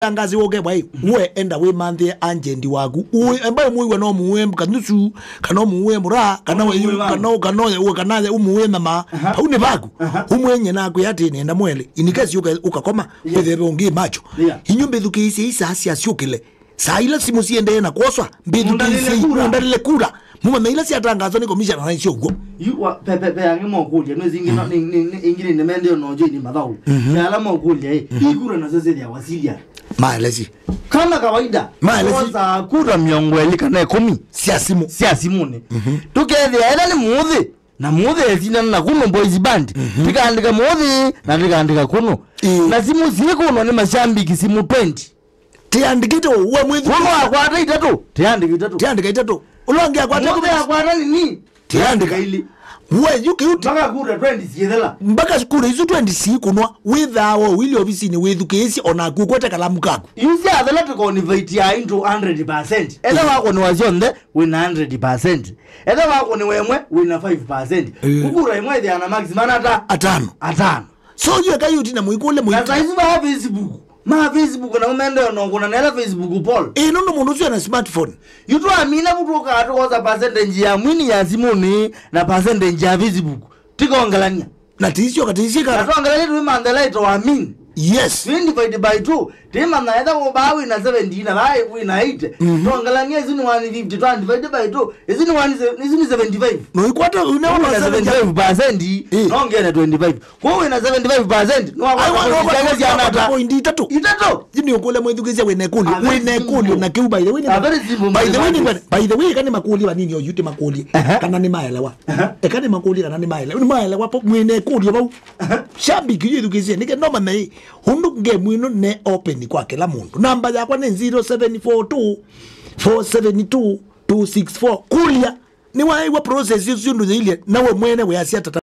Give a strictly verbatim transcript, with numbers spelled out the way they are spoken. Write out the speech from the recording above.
Tangazi woke bwai, we enda wĩmanthĩe agent waku. Uwe, emba ũmũiwa no mũue kanusu, kana ũmũue mũra, kana we, ũmũue kana, kana we, kana we ũmũue nama. Aha. Hau nĩ vaku. Aha. Ũmwenye na kwĩ atĩ nenda mwele. In case ũka-, ũkakoma, yeah, wĩtheve ũngĩ macho. Yeah. Inyu mbĩthukĩĩsye isaa sya syũkĩle. Saa ila simũ siendee na kwoswa, mbĩthukĩĩsye, mũndalĩle kura, mũndalĩle kura. Mũmanya ila syatangazwa nĩ commissioner na isyo ũguo. Yu wa, pe, pe, pe, angĩ mokũlya, nĩ zingi, mm, no, nĩ, nĩ, nĩ, ingĩ nĩ mende no join mathau. Mhm. Pe ala mokũlya, eh, mm, ikura nacio syĩthĩawa silya. Maelesi. Kama kawaida, maelesi, twosaa kura mĩongo ĩlĩ kana ĩkũmi sya simũ, sya simũnĩ. Mhm. Tũkethĩa ĩla nĩ mũthĩ, na mũthĩ esindana na Kuno Boys Band, mhm, tikaandĩka mũthĩ, na tikaandĩka Kuno. Ĩĩ. Na simũ syĩ Kuno nĩ mashabiki simũ twenty. Tiandĩkĩte we mwĩthukĩĩsya. Kuno akwata itatũ, tiandĩka itatũ. Tiandĩka itatũ. Ũla ũngĩ akwata mũthĩ akwata nini? Tiandĩka. Tiandĩka ilĩ. We, yu kĩu ti- Mpaka kura twenty siethela. Mpaka kura isu twenty sikunwa, wĩthaa we ũilyĩ ovisinĩ wĩthukĩĩsye, o naku ũkwete kalamu kaku. Yu syathela tũkonivaitia into hundred percent. Etha, mm, wakũnĩwa syonthe, wĩna hundred percent. Etha wakũnĩwa ĩmwe, wĩna five percent. Eh. Kukura ĩmwe ĩthĩana maximum ata? Atano. Atano. So, yu eka yu tina mũikũle. Na mũikũle saizi va Facebook. Ma Facebook na ũmendeo no kuna nela Facebook poll. Ĩ, nũndũ mũndũ ũcio ena smartphone. Yu twamina vu tũkaa tũkosa percentage ya mwini ya simũnĩ na percentage ya Facebook. Tikongelania. Na tiisyoka, tiisyĩka. Na twongelania twĩmanthela ĩto wa mean. Yes. Twĩ divide by two. Twĩmanya etha vaa wĩna seventy na vaa wĩna eighty. Mhm. Twongelania isu nĩ one fifty, twa divide by two. Isu nĩ one, isu nĩ seventy-five. No ikwata, you never wĩna seventy-five percent, ĩ, no ngene twenty-five. Kwa wĩna seventy-five percent, no akwa point itatũ. Itatũ. Yu nĩ ũkũlya mwĩthukĩĩsya wĩna ĩkũlyo. A very simple. Wĩna ĩkũlyo na kĩu, by the way, nĩ, a very simple mathematics. By the way, nĩ, by the way, eka nĩ makũlye vanini oyu, ti makũlye. Aha. Kana nĩ maelewa. Aha. Eka nĩ makũlye kana nĩ maelewa. Nĩ maelewa po, mwĩna ĩkũlyo vau. Aha. Shabiki yu ĩthukĩĩsye, nĩke no mame ĩ, ũndũ game ĩno ne open kwa kĩla mũndũ. Namba yakwa nĩ zero seven four two, four seven two, two six four. Kũlya, nĩwaĩw'a process ĩsu ũndũ yĩilye, na we mwene wĩasya tata.